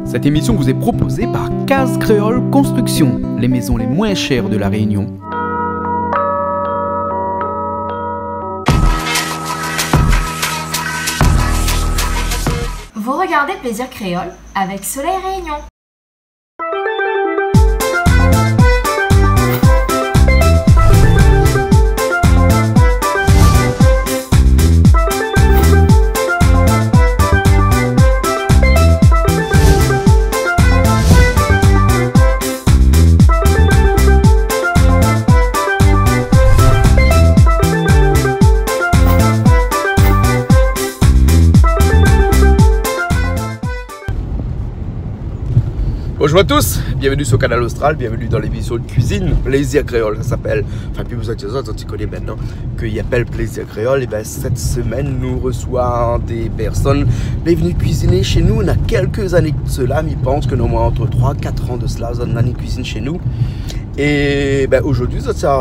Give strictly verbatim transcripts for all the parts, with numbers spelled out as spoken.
Cette émission vous est proposée par Case Créole Construction, les maisons les moins chères de La Réunion. Vous regardez Plaisir Créole avec Soleil Réunion. Bonjour à tous, bienvenue sur Kanal Austral, bienvenue dans l'émission de cuisine Plaisir Créole, sa i apèl, anfin, pi bezoin di sa, zot i koné mintnan, ke i apèl Plaisir Créole. É bin, sèt semèn, nou resoi dé pèrsone lé vni kuiziné shé nou, na kèlk zané de sela, mi pans ke normalman ant troi, kat an de sela, zot la vni kuiziné shé nou. É bin, zordi, zot la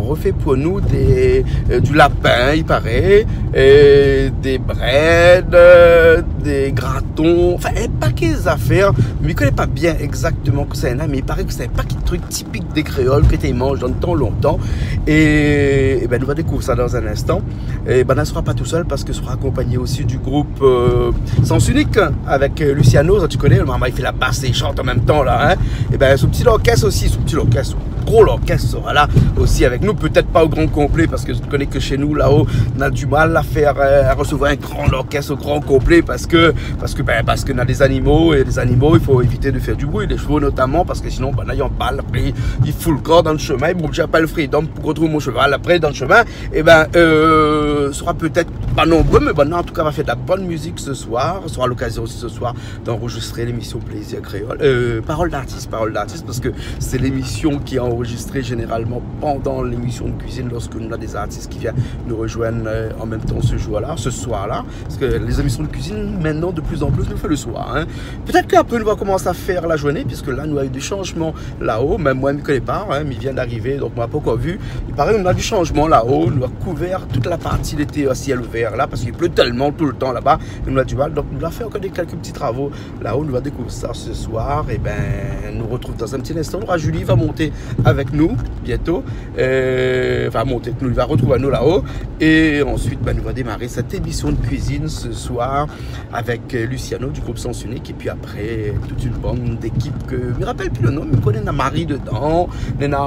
rofé pou nou dé, euh, du lapin, i paré, é dé brèd, euh, dé graton, anfin, in paké zafèr. Mi koné pa bien égzaktoman kosa néna, mé i paré ke sé in paké de trik tipik dé kréol ke té i manz dan tan lontan. É, é bin, nou va dékouvèr sa dan in instan. É bin, nou sera pa tousèl parske nou sera akonpagné osi du group, euh, Sens Unique avèk, euh, Luciano, sa ou koné, lo momon i fé la bas é i shant an mèm tan la, in. É bin, son ti lorkès osi, son ti lorkès, gro lorkès sera la osi avèk nou, pétèt pa o gran konplé, parske ou koné ke shé nou, la-o, nou na du mal a fèr, euh, a resevoir in gran lorkès o gran konplé, parske, parske, bin, parske nou na dé zanimo, é lé zanimo, i fo évité de fèr du bri, lé sheval notaman, parske sinon, bin, la, i anbal, apré, i fout lo kor dan lo shemin, i bouj pa lo fridon pou rotrouv mon sheval apré dan lo shemin. É bin, euh, sera pétèt pa nonbré, mé bin, an tou ka, va fèr de la bone mizik se soir, sera lokazion osi se soir d'anrozistré lémision Plaisir Créole, euh, Parole d'artiste, Parole d'artiste, parske sé lémision ki lé anrozistré zénéralman pandan lémision de kuizine, lorske nou na dé zartis ki vien nou rozoinn, euh, an mèm tan se zour-la, se soir-la, parske lé zémision de kuizine, mintnan, de pli an pli, nou fé le soir, in. Pétèt ke apré, nou va komans a fèr la zourné, piske la, nou la u dé shanjman la-o, mèm moin, mi koné pa, in, mi vien d'arivé, donk moin la pankor vu. I paré nou na du shanjman la-o, nou la kouvèr tout la parti lété a sièl ouvèr la, parske i plé tèlman toultan laba, nou na du mal, donk nou va fèr ankor dé, kèlk ti travo la-o, nou va dékouvèr sa se soir. É bin, nou rotrouv dan in ti instan, nou nora Julie va monté avèk nou bientô, euh, va monté avèk nou, va rotrouv anou la-o, é ansuit, bin, nou va démar sèt émision de kuizine se soir avèk, euh, Luciano du group Sens Unique, épi apré, tout in bann d'ékip ke mi rapèl pi le non, mi koné néna Marie dedan, néna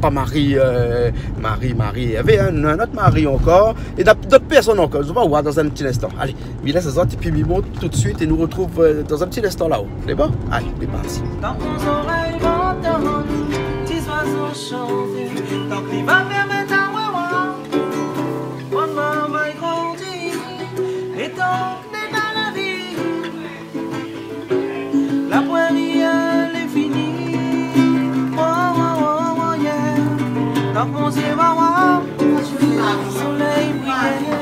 pa Marie, euh, Marie, Marie, navé in, in ot Marie ankor, é néna dot pèrsone ankor, nou va oir dan in ti instan. Alé, mi lès azot, épi mi mont tout de suit, é nou rotrouv, euh, dan in ti instan la-o. Lé bon ? Alé, lé parti. Tan mon zorèy antann ti zoizo shanté, tan ke li va pèrmèt amoin oir bann marmay grandi, é tan ke néna la vi, la priyèr lé fini. Oh, oh, oh, oh, yeah. Tan ke mon zié va oir solèy briyé,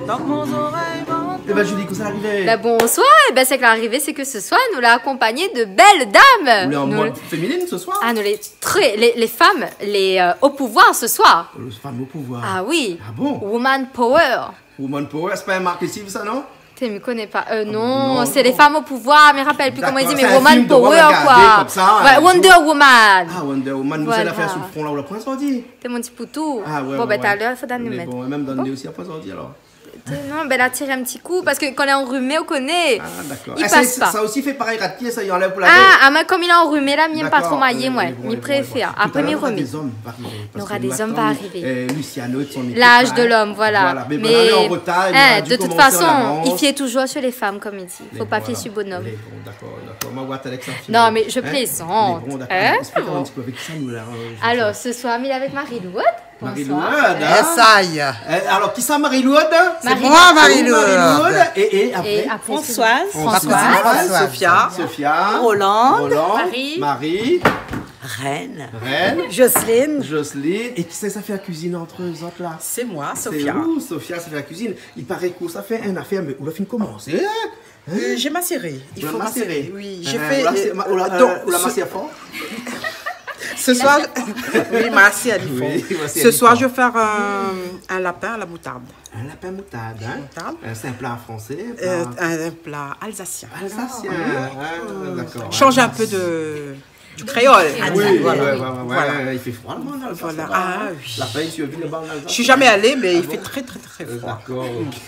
tan ke mon zorèy va antann. É bin, Julie, kosa la arivé ? Bin, bonsoir. É bin, sak la arivé, sé ke se soir, nou la akonpagné de bèl dam. Ou lé an mod féminin se soir ? Ah, nou lé trè, lé, lé fanm, lé, euh, o pouvoir se soir. Lé fanm o pouvoir. Ah oui. Ah bon ? Woman power. Woman power, sé pa in mark léshiv sa, non ? Té, mi koné pa. Euh, non, sé lé fanm o pouvoir, mi rapèl pi koman i di, mé Woman power, koi. Dakor, sé in film d'horreur, nou la gardé konmsa, in. Wonder Woman. Ah, Wonder Woman, nou sa la fé sou lo fron la, ou la pran zordi ? Té, mon ti poutou. Ah ouais, ouais. Bon, bin, talèr i fodra nou mèt. Mé bon, mèm dan lo né osi, la pran zordi alor. Té, non, bin, la tir in ti kou, parske kan lé anrimé, ou koné, i pas pa. Ah, dakor. É sa, sa osi i fé parèy, rat pié, sa i anlèv pou lavé. Ah, ah, mé kom lé anrimé la, mi èm pa tro mayé, moin. Dakor, oui, oui, bon, dakor. Mi préfèr. Apré, mi romé. Tout à l'heure, nou nora dé zom va arivé, parske nou atann, euh, Luciano é son ékip, in. Nora dé zom va arivé. Voilà, mé bon, la, nou lé an rotar, nou la di komansé an avans. Mé, in, de tout fason, i fié touzour su lé fanm, kom i di. Fo pa fié su bonom. Lé bon, dakor, dakor. Ma oir Alex, in fim. Non, mé mi plézant. Lé bon, dakor. In ? Esplik anou in ti pé avèk kisa nou lé la, euh, se soir. Alor, se soir, mi lé avèk Marie-Lourde. Bonsoir. Marie-Lourde, in ? Yes, I. Euh, alor, kisa Marie-Lourde ? Sé moin, Marie-Lourde. Marie-Lourde. É, é apré ? É apré, Françoise. Françoise. Sophia. Sophia. Roland. Roland. Marie. Marie. Reine. Reine. Jocelyne. Jocelyne. É kisa sa i fé la kuizine ant zot la ? Sé moin, Sophia. Sé ou, Sophia, sa i fé la kuizine. I paré ke ou sa fé in afèr, mé ou la fine komansé, in ? Euh, j'ai macéré. Il faut macérer. Ou la maséré. Oui, j'ai fait, euh, ma-, ou la, euh, donc, ou la masèr for ? Ce soir, oui, Martial, il faut. Oui, Martial, il faut. Ce soir, je vais faire un, un lapin à la moutarde. Un lapin moutarde, hein ? Moutarde. Euh, c'est un plat français, un plat... Euh, un, un plat alsacien. Alsacien, ah, d'accord. Change un peu de, du créole. Oui, voilà. Ouais, ouais, ouais, ouais, il fait froid, là-bas, en Alsace, là-bas, hein. Voilà. Ah, oui. Lapin, il survit là-bas, en Alsace. Je suis jamais allée, mais il fait très, très, très froid. Ah bon ? Euh,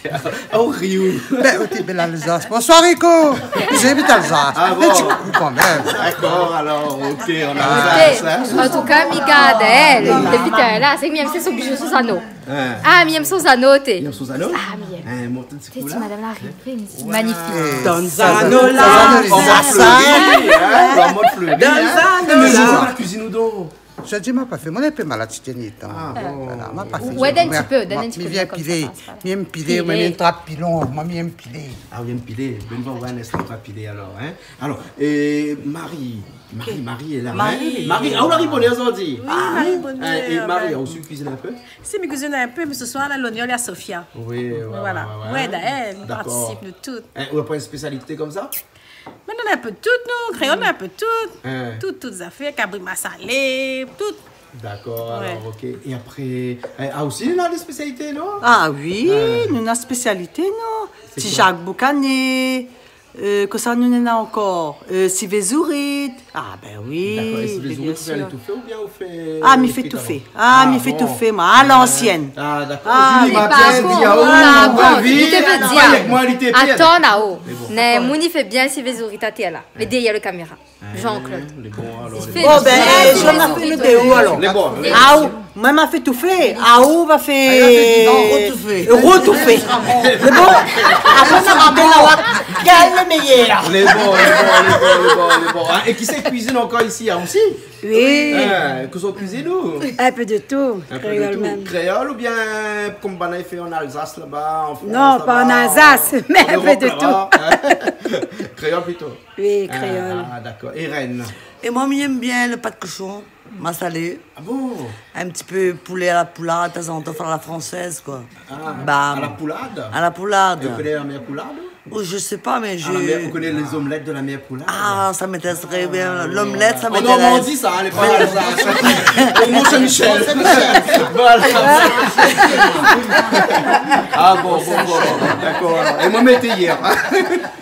d'accord, ok. Oh, Riou. Ben, ok, ben, l'Alsace. Bonsoir, Rico. J'habite Alsace. Ah bon ? Mais tu comprends quand même. D'accord, alors, ok, en Alsace, hein. Écoutez, en tout cas, mi gard, eh, le, le putain, là, c'est mieux, c'est son bijou, son anneau. Hein. Ah, mi yèm son zano, té. Mi yèm son zano ? Ah, mi yèm. Hein, mont in ti kou la. Té, ti madam la arivé, mi di, magnifique. Ouais. Dan zano la. An mod fléri, hein, an mod fléri, hein. Dan zano la. Mé zot la kuizine ou don ? Zordi ma pa fé, moin lé in pé malad, sé dèrnié tan. Ah bon. Voilà, ma pa fé. Ouais, donn in ti pé, donn in ti pé. Mi vien pilé, mi yèm pilé, moin mi yèm trap pilon, moin mi yèm pilé. Ah, ou yèm pilé. Bin, nou va oir in instan trap pilé alor, hein. Alor, é Marie, Marie, Marie lé la, hein ? Marie. Marie, ah, ou la ariv bonèr zordi. Oui, mi ariv bonèr, hein. É Marie, ou osi kuizine in pé ? Si, mi kuizine in pé, mé se soir la, lonèr lé a Sofia. Oui, ouais, ouais, ouais. Voilà. Ouais, d'ailleurs, nou partisip, nou tout. D'accord. Hein, ou la pran in spésialité konmsa ? Mé nou néna in pé tout, nou, kréol, nou néna in pé tout. Hein. Tout, tout zafèr, kabri masalé, tout. D'accord, alor, ok. É apré, euh, ah, osi, néna dé spésialité, non ? Ah oui, nou néna spésialité, nou. Sé koi ? Ti jak boukané, euh, kosa nou néna ankor ? Euh, sivé zourit. Ah, bin oui, mé bien sir. D'accord, é sivé zourit, ou fé ali toufé oubien ou fé... Ah, mi fé toufé. Ah, mi fé toufé, moin, a lansièn. Ah, d'accord. Ah, Julie, ma pièce, di, ah, oui, ma vi. Li té vé dir. Atann, aou. Mé bon. Mé moun i fé bien sivé zourit atèr la. Mé dèrièr le kaméra. Jean-Claude. Hein, lé bon, alor, lé bon. Bon, bin, eh, Jean-Claude, lé bon, alor. Lé bon, lé bon. Aou, moin ma fé toufé. Aou va fé rotoufé. Rotoufé. Lé bon. Apré, sa va bien, la, kèl lé méyèr ? Lé bon, lé bon, lé bon, lé bon, lé bon. Hein, é kisa i kuizine ankor isi, hein, osi ? Oui. Hein, kosa ou kuizine, ou ? In pé de tout, kréol mèm. In pé de tout. Kréol oubien konm banna i fé an Alsace laba, an Frans laba, an Europe laba, hein ? Non, pa an Alsace, mé in pé de tout. Kréol plito. Oui, kréol. Ah, d'accord. Irène. É moin, mi yèm bien le pat koshon, masalé. Ah bon ? In ti pé poulé a la poulard, tanzantan, fé a la fransèz, koi. Ah, à la poularde ? À la poularde. Et vous connaissez la mère Poularde ? Oh, je sais pas, mais je... Ah, la mère, vous connaissez les omelettes de la mère Poularde ? Ah, ça m'intéresserait bien. L'omelette, ça m'intéresse. En Normandie, ça, hein, les frères, ça. Au Mont-Saint-Michel. Voilà. Ah bon, bon, bon, bon. D'accord, alors. Et moi, mettez hier.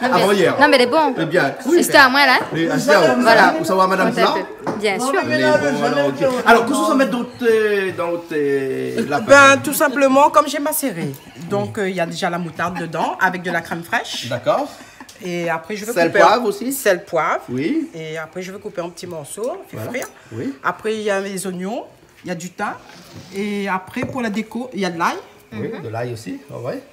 Avant-hier. Non, mé lé bon. Lé bien. Oui. Sé amoin la. Oui, assièz aou. Voilà. Ou sava, madame Flore ? Bien sûr. Lé bon, alor, ok. Alor, kosa ou sa mèt dan out, euh, dan out, euh, lapin ? Ben, tout simplement, comme j'ai macéré. Donc, euh, il y a déjà la moutarde dedans, avec de la crème fraîche. D'accord. Et après, je vais couper en... Sel, poiv osi ? Sel, poiv. Oui. Et après, je vais couper en petits morceaux, faire frire. Voilà. Oui. Après, il y a les oignons, il y a du thym. Et après, pour la déco, il y a de l'ail. Oui, de l'ail aussi, ah ouais.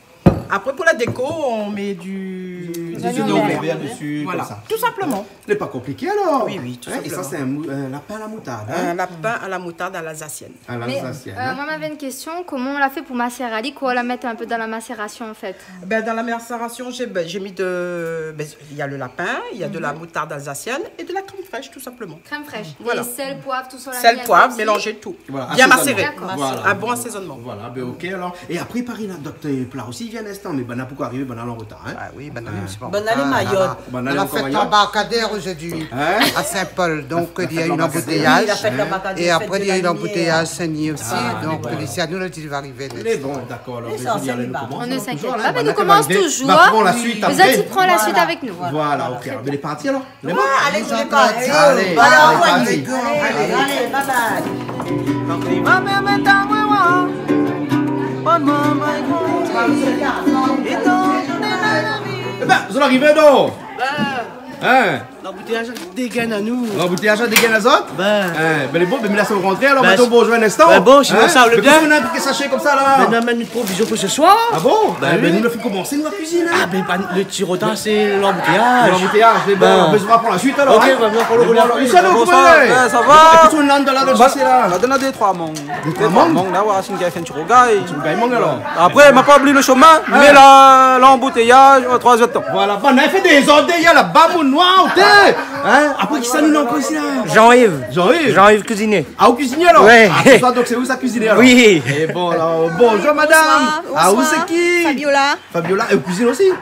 Après, pour la déco, on met du, des oignons verts dessus, comme ça. Voilà, tout simplement. Lé pa konpliké alor. Oui, oui, tout simplement. Hein, é sa, sé in mou-, in lapin a la moutarde, hein ? Un lapin à la moutarde à l'alsacienne. À l'alsacienne, hein ? Mé, euh, moin, mavé in késtion, koman ou la fé pou masér ali, koi, ou la mèt in pé dan la masérasion, an fèt ? Ben, dans la macération, j'ai, ben, j'ai mis de, ben, il y a le lapin, il y a de la moutarde alsacienne et de la crème fraîche, tout simplement. Crème fraîche. Voilà. É sèl, poiv, tousa, la mièl osi. Sèl, poiv, mélanzé tout. Voilà, bien macéré. D'accord. Voilà. Un bon assaisonnement. Voilà, ben, ok, alor. É apré, i paré néna dot, euh, pla osi i vien in instan, mé banna pankor arivé, banna lé an rotar, hein. Ah oui, banna lé an rotar. Banna lé mayot. Banna lé ankor mayot. La fèt lanbarkadèr zordi, hein, à Saint-Paul. Donc, il y a eu l'embouteillage. Oui, la fèt lanbarkadèr, fèt de la lumière. Et après, il y a eu l'embouteillage Saint-Denis aussi. Ah, voilà. Donc, ici, à nous, le délivre arrivé. Lé bon, d'accord, alor, ben, nou komans toujour, hein. On ne s'inquiète pas, mais nous commençons toujours. Bah, pran la suite après. Vous allez prendre la suite avec nous. Voilà, ok. Alor, ben, lé parti alor. Lé bon ? Alé, alé, alé, alé, alé, alé, bye bye. Ében, zot la arivé, non ? Hein ? Lanboutéyaz la dégèn anou. Lanboutéyaz la dégèn azot ? Bin. Hein, ben, lé bon, ben, mi lès aou rantré alor, ben, madam, bonjour in instan. Ben, bon, sinon, sa, lé bien. Mé kosa ou néna pou ké saché konmsa la ? Ben, non, mé nou provizion pou se soir. Ah bon ? Ben, ben, nou la fine komansé, nou la kuizine, hein. Ah, ben, pa, le ti rotar, sé lanboutéyaz. Lanboutéyaz, lé bon. Ben. Ben, nou va pran la suite alor, hein. Ok, ben, nou va pran le relais. Bon, sa va, koman i lé ? Ben, sa va. Kosa ou néna la, dan le sasé la ? La, dan la dé troi mang. Dé troi mang la, voilà, sé in gars i fé in ti rougay. Ti rougay mang alor. Apré, ma pa oubli le shomin, mé la, lanboutéyaz, euh, troi zèr d'tan. Voilà, banna i fé dézord dèrièr laba, mon noir, ou té. Hein ? Apré, kisa nou néna ankor isi la ? Jean-Yves. Jean-Yves. Jean-Yves kuizinié. Ah, ou kuizinié alor ? Ouais. Ah, se soir, donk, sé ou sa kuizine alor ? Oui. É bon, alor, bonjour madam. Bonsoir. Ah, ou sé ki ? Bonsoir. Fabiola. Fabiola, é ou kuizine osi ?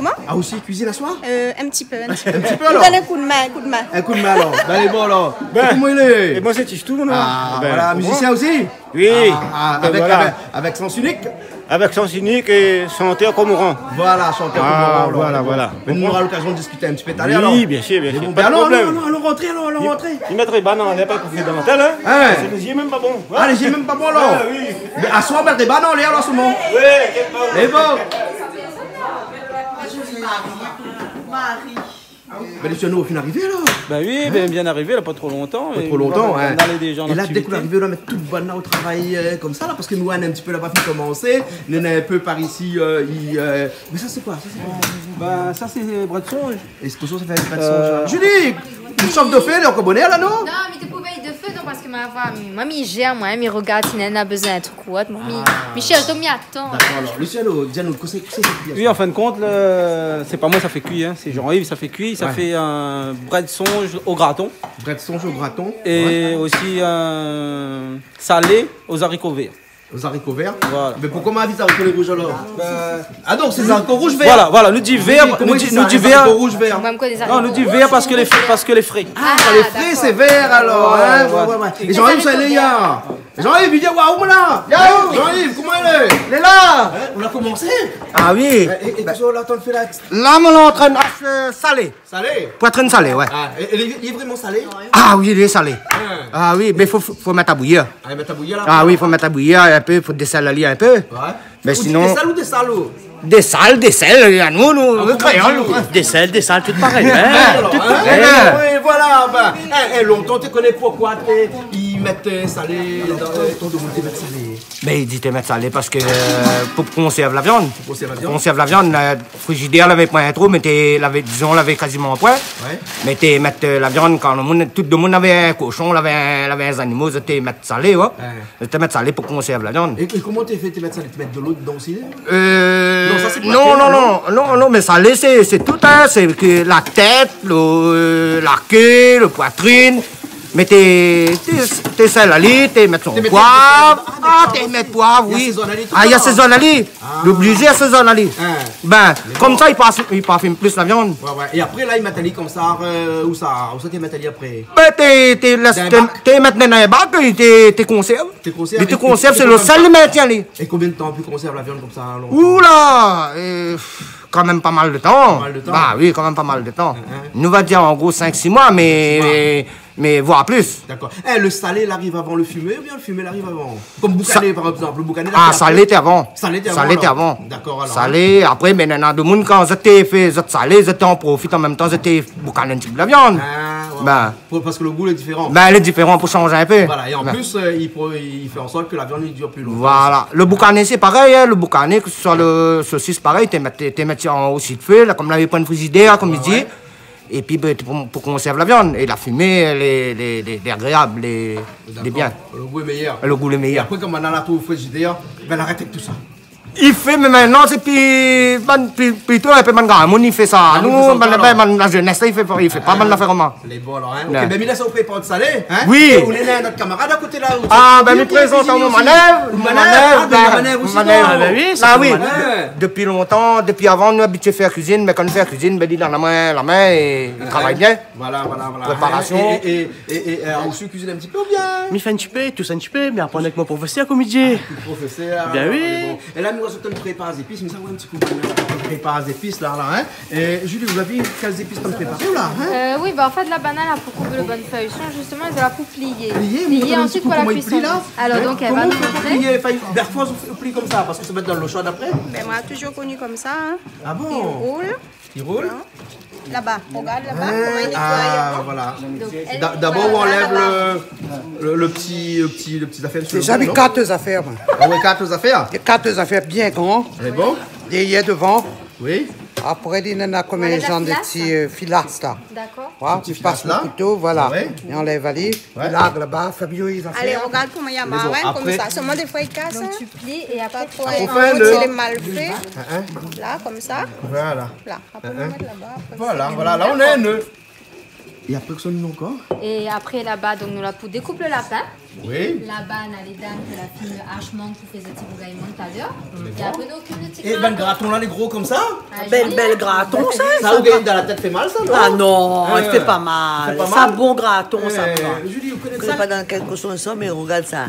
Koman ? Ah, osi, kuizine aswar ? Euh, in ti pé, in ti pé. In ti pé, alor ? Donn in kou d'min, kou d'min. In kou d'min, alor. Bin, lé bon, alor. Bin, koman i lé ? É moin, sé Tichtou, non ? Ah, bin, voilà, koman ? Mizisien osi ? Oui. Ah, ah, bin, avèk, voilà, avèk, avèk Sens Unique. Avèk Sens Unique é shantèr Komoran. Voilà, shantèr Komoran, alor. Ah, voilà, voilà. Mé nou nora lokazion de diskité in ti pé talèr, alor. Oui, bien sûr, bien sûr. Mé bon, pa de problèm. Alon, alon, alon, alon, rantré, alon, alon, rantré. I mèt bann anlèr, pa pou fé dantèl, hein. Hein. Parske lé zié mèm pa bon. Ah, lé zié mèm pa bon, alor. Ah, oui. Mé aswar, mèt bann anlèr, alor, solman. Oui, inkièt pa. Lé bon. Marie. Bin, Luciano, ou la fine arivé, alor ? Bin oui, bin, bien arivé, la pa tro lontan. Pa tro lontan, hein. É la, dèk ou la arivé, ou la mèt tout bann la o travay, euh, konmsa, la, parske nou, nou lé in ti pé laba, fine komansé. Nou lé in pé par isi, euh, i, euh, mé sa, sé koi ? Sa, sé koi ? Bin, sa, sé, euh, brèd sonj. É sé pou sa, sa fé brèd sonj, la. Euh. Julie, ou shof do fé, lé ankor bonèr, la, non ? Non, mi té pou vèy do fé, non, parske ma, voilà, mi, moin, mi jèr, moin, mi rogard si néna bezoin in trik ou ot. Moin, mi, ah, mi shèrsh, mi atann. Dakor, alor. Luciano, di anou, kosa, kosa i fé ? Oui, an fin de kont, le, sé pa moin sa fé kui, hein, sé Jean-Yves sa fé kui, sa fé in brèd sonj o graton. Brèd sonj o graton. Ouais. É osi in salé o zariko vèr. O zariko vèr ? Voilà. Mé poukosa ma vi zariko lé rouj, alor ? Bin, ah, donk sé zariko rouj vèr. Voilà, voilà, nou di vèr, nou di, nou di vèr. Zariko rouj vèr. Moin, mi koné zariko rouj, mé... Non, nou di vèr parske lé, parske lé fré. Ah, lé fré, sé vèr, alor, hein ? Ouais, ouais, ouais. É Jean-Yves, sa lé, ya. Jean-Yves, i di, waouh, moin la. Yo. Jean-Yves, koman i lé ? Lé la. Hein, ou la komansé ? Ah oui. É, é, é kosa ou la antann fé la ? La, moin lé antrinn, euh, salé. Salé ? Poitrine salée, ouais. Ah, é, é li, li lé vréman salé ? Ah oui, li lé salé. Hein. Ah oui, mé fo, fo, fo mèt a bouyir. Ah, mèt a bouyir, la. Ah oui, fo mèt a bouyir in pé, fo désèl ali in pé. Ouais. Mé sinon... Ou di désèl ou désalo ? Désèl, désèl, anou, nou, kréol, nou. Ah, koman ou di ? Désèl, désal, tout parèy, hein. Alor, tout parèy, hein. Oui, voilà, bin, é, é, lontan, té koné poukosa té, i mèt, euh, salé dan, euh, lontan, tout demoun té mèt salé. Bin, i di té mèt salé parske, euh, pou konsèrv la viann. Pou konsèrv la viann. Pou konsèrv la viann, euh, frizidèr lavé poin tro, mé té, lavé, dizon, lavé kaziman poin. Ouais. Mé té mèt, euh, la viann, kan le moun, tout demoun lavé in koshon, lavé in, lavé in zanimo, zot té mèt salé, ouais. Ouais. Zot té mèt salé pou konsèrv la viann. É, é koman té fé, té mèt salé, té mèt dolo dedan osi ? Euh, non, sa, sé non, non, non, non, non, mé salé, sé, sé tout, hein, sé ke la tèt, le, euh, la ké, le poitrine. Mé té, té, té sèl ali, té mèt son poiv. Té mèt poiv, ah, té mèt poiv, oui. I asézone ali tout sa. Ah, i asézone ali. Ah. Lé oblizé asézone ali. Hein. Bin, konmsa, i parf-, i parfim plis la viann. Ouais, ouais. É apré, la, i mèt ali konmsa, euh, ousa, ousa té mèt ali apré ? Bin, té, té lès, té, té mèt dan in bak, té, té konsèrv. Té konsèrv, té konsèrv, é, é sé le sèl i mintien ali. É konbien de tan ou pé konsèrv la viann konmsa, lontan ? Oula, euh, pff, kan mèm pa mal de tan. Pa mal de tan. Ba oui, kan mèm pa mal de tan. Hein, hein. Nou va dir an gro sink, sis moi, mé, sink, sis moi, mé voir plis. Dakor. É, le salé, li ariv avan le fimé oubien le fimé, li ariv avan ? Konm boukané, par égzanp. Le boukané, li ariv apré. Ah, salé té avan. Salé té avan, alor. Salé té avan. Dakor, alor. Salé, apré, mé néna demoun, kan zot té fé zot salé, zot té an profit an mèm tan, zot té boukan in ti pé la viann. Ah, ouais. Bin, Pou, parske le gou lé diféran. Bin, lé diféran pou shanj in pé. Voilà, é an plis, euh, i pou, i fé an sort ke la viann i dir pli lontan. Voilà. Le boukané, sé parèy, hein. Le boukané, ke se soi le sosis, parèy, té mèt, té mèt an osi de fé, la, konm lavé poin frizidèr, konm i di. Ouais, ouais. Épi, bin, pou, pou konsèrv la viann. É la fimé, lé, lé, lé, lé agréab, lé, lé bien. Dakor. Le gou lé méyèr. Le gou lé méyèr. É apré, konm banna la trouv frizidèr, bin, la arèt èk tout sa. I fé, mé mintnan, sé pi, bann, pi, plito in pé bann gramoun i fé sa. Ah, nou, bann, bann, bann la zénès la, i fé pa, i fé pa bann nafèr koman. Lé bon, alor, hein. Ouais. Ok, bin, mi lès aou préparé salé, hein. Oui. É nou néna nout kamarad a koté la, ou... Ah, bin, mi prézant aou mon manèv, mon manèv, ah, bin, mon manèv osi, manèv. Ah, bin oui, sa, mon manèv. Ah oui. Dopi lontan, dopi avan, nou abitié fé kuizine, mé kan nou fé kuizine, bin, li done amoin la min é li travay bien. Voilà, voilà, voilà. Préparasion. É, é, é, é, é, euh, ou sa kuizine in ti pé oubien ? Mi fé in ti pé, tout sa in ti pé, mi aprann avèk mon profésèr, konm i di. Ah, avèk le profésèr, alor, lé bon. Bin oui. É la, nou, nou sa prépar zépis, mé sa, ouais, in ti kou, nou prépar zépis la, la, hein. É Julie, ou la vi kèl zépis ou la prépar la, hein ? Euh, oui, ba, an fèt, la banna la pou koup le bann fèy sonj, zistoman, é la pou plié. Plié, montre anou in ti kou koman i pli la. Plié, ansuit pou la kuison. Alor, donk, èl va montr aou. Koman ou fé pou plié ? Anfin, dèfoi ou fé pli konmsa, parske sa va mèt dan lo sho apré. Bin, moin la touzour koni konmsa, hein. Ah bon ? I roul. I roul ? Non. Laba, rogard laba, koman i nétoiy. Ah, voilà. Donk, èl, d'abor, ou anlèv le, le, le ti, le ti, le ti zafèr dsi lo bor, non ? Déza, mi kat zafèr, moin. Ah ouais, kat zafèr ? Mi kat zafèr bien gran. Lé bon ? Dèrièr, dovan. Oui. Apré, li néna konm in zanr de ti, euh, filas la. Ou anlèv la filas. Dakor. Voilà, ti filas la. Ou pas lo kouto, voilà. Ah ouais. É anlèv ali. Ouais. Larg laba, Fabio, i va fé. Alé, rogard koman i amaré, konmsa. Mé bon, apré... Solman défoi i kas, hein. Donk, ou pli é apré, ou fé in ot, si lé mal fé. Hein, hein. La, konmsa. Voilà. La. Apré, nou mèt laba, apré... Voilà, voilà, la, nou néna in œuf. É apré, kosa nou néna ankor ? É apré, laba, donk, nou la pou dékoup le lapin. Oui. Laba, na lé dam ke la fine ashmang ki fé zot ti rougay mant talèr. É apré, nou, okin ti graton. É bin, graton la, lé gro konmsa ? Ah, bèl, joli, bèl graton, sa. Sa, ou gingn dan la tèt, fé mal, sa, non ? Ah non, i fé pa mal. Fé pa mal ? Sa, bon graton, sa, bon. Julie, ou koné pa ? Mi koné pa dan kèl koson i sort, mé rogard sa.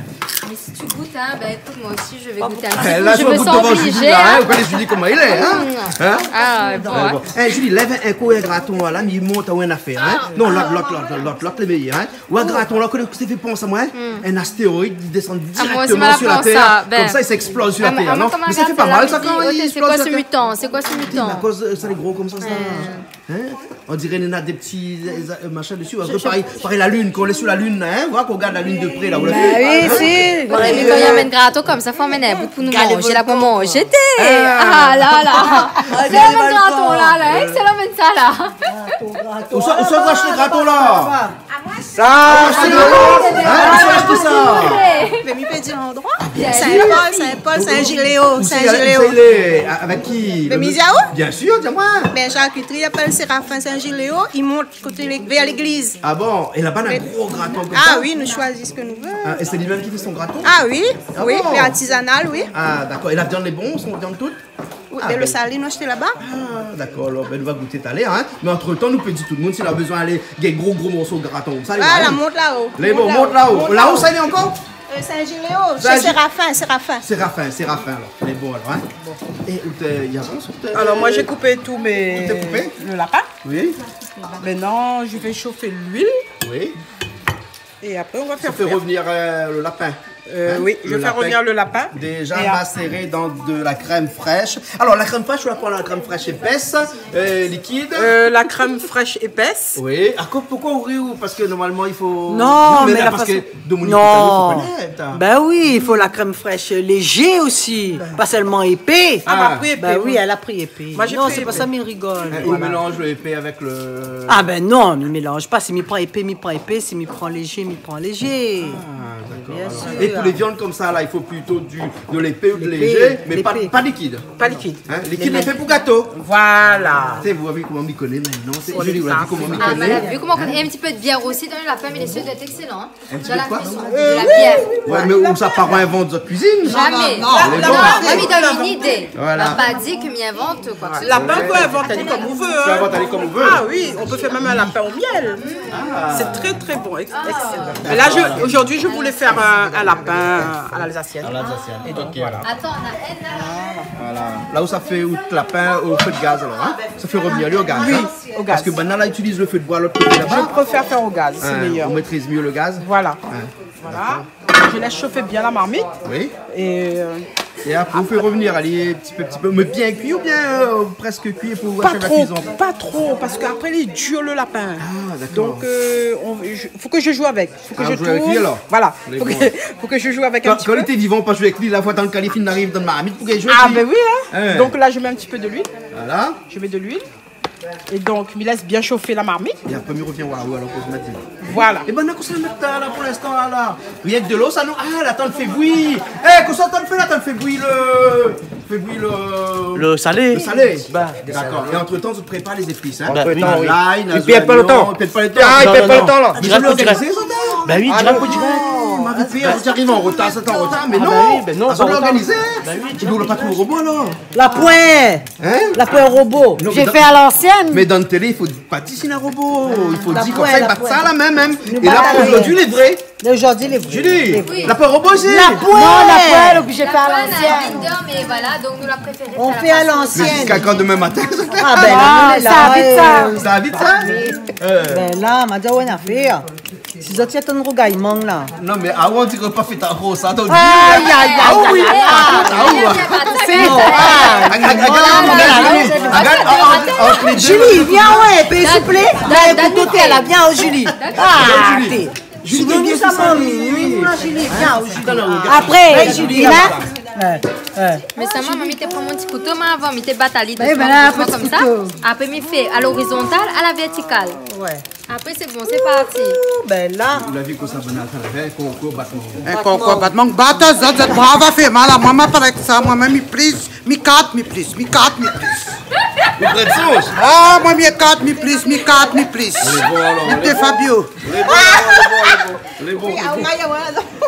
Mais si tu goûtes, hein, ben écoute, moi aussi, je vais goûter un petit coup. Ah, la, je me sens obligée, hein. Ou koné Julie koman i lé, hein ? Ah, bon. Eh, Julie, lèv in kou in graton la, mi mont aou in afèr, hein. Non, lot, lot, lot, lot lé méyèr, hein. Ou in graton la, koné kosa i fé pans amoin, hein ? In astéroid i désann dirèkteman sur la Terre. Konmsa, i éksploz sur la Terre, non ? Mé sa i fé pa mal, sa, kan i éksploz sur la Terre ? C'est quoi ce mutant ? C'est quoi ce mutant ? Akoz sa lé gro konmsa, sa ? Hein ? On diré néna dé ti, euh, machin desi. Parèy, parèy la lune, kan ou lé sur la lune, hein ? Ou oi, kan ou rogard la lune de près, la, ou la vi ? Bah oui, si. Ouais, mé kan i amenn graton konmsa, fo amenn in bout pou nou manzé, la, pou manzé. Ah la la. Sé la mèm graton la, la, hein ? Sé la mèm sa la. Ousa, ousa ou ashté graton la ? Sa, ashté graton ? Hein ? Ousa ou ashté sa ? Mé mi pé dir landroi ? Ah, bien sûr. Saint-Paul, Saint-Paul, Saint-Giléo, Saint-Giléo. Avèk ki ? Mé mi di aou ? Bien sûr, di amoin. Bin, sharkitri i apèl Séraphin Saint-Giléo, i mont koté lé-, vèr légliz. Ah bon ? É laba, na gro graton konmsa ? Ah oui, nou shoizi sak nou vé. Ah, é sé li mèm ki fé son graton ? Ah oui, oui, lé artizanal, oui. Ah, dakor. É la viann lé bon, son viann tout ? Oui, bin, lo salé, nou ashté laba. Ah, dakor, alor, bin, nou va gouté talèr, hein. Mé antretan, nou pé dir tout demoun, si la bezoin alé, gingn gro, gro morso graton. Sa, voilà, mont la-o. Lé bon, mont la-o. La-o, sa i lé ankor ? Euh, Saint-Giléo, sé Séraphin, Séraphin. Séraphin, Séraphin, alor. Lé bon, alor, hein. Bon. É ou té, i avans, ou té... Alors, moi, j'ai coupé tous mes, le lapin. Oui. Maintenant, je vais chauffer l'huile. Oui. Et après, on va faire cuire. Ça fait revenir, euh, le lapin. Euh, oui, je vais faire revenir le lapin. Hein ? Le lapin déjà macéré dans de la crème fraîche. Alors, la crème fraîche, ou la pran la crème fraîche épaisse, euh, liquide ? Euh, la crème fraîche épaisse. Oui. Ah, co-, pourquoi ou ri, ou ? Parce que normalement, il faut... Non, mais la façon... Ben oui, il faut la crème fraîche léger aussi, pas seulement épais. Ah, bah, pris épais, oui, elle a pris épais. Moi, j'ai pris épais. Non, c'est pas ça, mais rigole. Hein, ou mélanz lo épé avèk lo... Ah ben non, mi mélanz pa. Si mi pran épé, mi pran épé. Si mi pran léger, mi pran léger. Ah, d'accord. Bien sûr. Et pour les viandes comme ça, là, il faut plutôt du, de l'épais ou de léger, mais pas, pas liquide. Pas liquide. Hein, liquide, lé fé pou gato. Voilà. Sé, ou la vi koman mi koné mintnan. Sé, Julie, ou la vi koman mi koné. Ah, voilà. Vu comment on connaît un petit peu de bière aussi dans le lapin, mais les sujets doivent être excellents, hein. Un petit peu de quoi ? De la bière. Ouais, mé ou sa pa invant zot kuizine ? Jamais. Non, non, non. Moi, mi donn une idée. Voilà. Mi la pa di ke mi invant koi ke se soi. Lapin, ou pé invant ali kom ou vé, hein. Ou pé invant ali kom ou vé. Ah oui, on peut faire même un lapin au miel. Ah. C'est très, très bon, ex-, excellent. Et là, je, aujourd'hui, je voulais faire un, un lapin à l'alsacienne. À l'alsacienne. Et donc, voilà. Attends, on a un là. Voilà. La ou sa fé out lapin o fé de gaz, alor, hein ? Sa fé revenir ali o gaz, hein ? Oui, au gaz. Parce que maintenant, là, ils utilisent le feu de bois, l'autre côté là-bas. Je préfère faire au gaz, c'est meilleur. Hein, on maîtrise mieux le gaz. Voilà. Hein. Voilà. D'accord. Je laisse chauffer bien la marmite. Oui. Et, euh, et après, on fait revenir, allez, petit peu, petit peu. Mais bien cuit ou bien, euh, presque cuit pour achever la cuisson ? Pas trop, pas trop, parce qu'après, il est dur, le lapin. Ah, d'accord. Donc, euh, on, je, faut que je joue avec. Faut que je tourne. Ah, ou joué avec lui, alors ? Voilà. Faut que, faut que je joue avec un petit peu. Kan, kan li té vivan, ou pa joué avèk li, la foi, dan lo ka li fine ariv dan marmit, pou li joué avèk li. Ah, ben oui, hein. Hein. Donc là, je mets un petit peu de l'huile. Voilà. Je mets de l'huile. Et donc, mi lès bien chauffer la marmite. É apré, mi revien oir aou, alor, kosa ou la di. Voilà. É bin, na kosa la mèt la, la, pou linstan, la, la. Rienk dolo, sa, non ? Ah, la, atann, fé bouyi. Eh, kosa atann fé la, atann fé bouyi lo, fé bouyi lo... Lo salé. Lo salé. Bah. D'accord. Et entre-temps, tu prépares les épices, hein ? Entre-temps, oui. Lay, na zoignon, i pèrd pa lo tan. I pèrd pa lo tan. Ah, i pèrd pa lo tan, la. Non, non. Dirèk pou dirèk. Bin oui, dirèk pou dirèk. Ah, ma vi fé, ou ariv an rotar, sé an rotar, mé non. Ah, bah oui, bin non, pa an rotar. Organizé. Bin oui, dirèk pou dirèk. Ou la pa trouv robo, alor ? La poin. Hein ? La poin robo. Non, mé dan, mé dan télé, i fo pa di si na robo. I fo di konmsa, i bat sa la mèm, mèm. Nou bat sa la mèm. É la, zordi, lé vré. Zordi, lé vré. Julie, la poin robo, sé... La poin. Non, la poin, lé oblizé fé a l'ansièn. La poin, na blinder, mé voilà, donk nou la préféré fé a l'ansièn. On fait à l'ancienne. Mé ziska kan, domin matin ? Ah, bin, la, sa vit, sa. Sa vit, sa ? Bin, la, ma di aou in afèr. Si zot i atann rougay mang la. Non, mé aou, on diré pa fé ta gro sa, donk... Ay, ay, ay, ay, ay. Ah oui, ah oui. Julie, vien, ouais, pé, s'il vous plaît. Là, écoute, la, vien, oh, Julie. Ah, Julie, Julie, sa, mami, oui, Julie, vien, oh, Julie. Apré, Julie, la. Mé sa, mami té pran mon ti kouto, mé avan, mi té bat ali dousman, dousman konmsa. Apré, mi fé a l'horizontal, a la vertikal. Ouais. Apré, sé bon, sé parti. Ouh, bin la. Ou la vi kosa banna la fé, konkour batman. In konkour batman, bat azot, zot brav afèr. Moin la, moin, ma pa èk sa, moin, mi plis, mi kat, mi plis, mi kat, mi plis. Ou pran soz ? Ah, moin, mi kat, mi plis, mi kat, mi plis. Lé bon, alor, lé bon. Fabio. Lé bon, lé bon, lé bon. Lé bon, lé bon.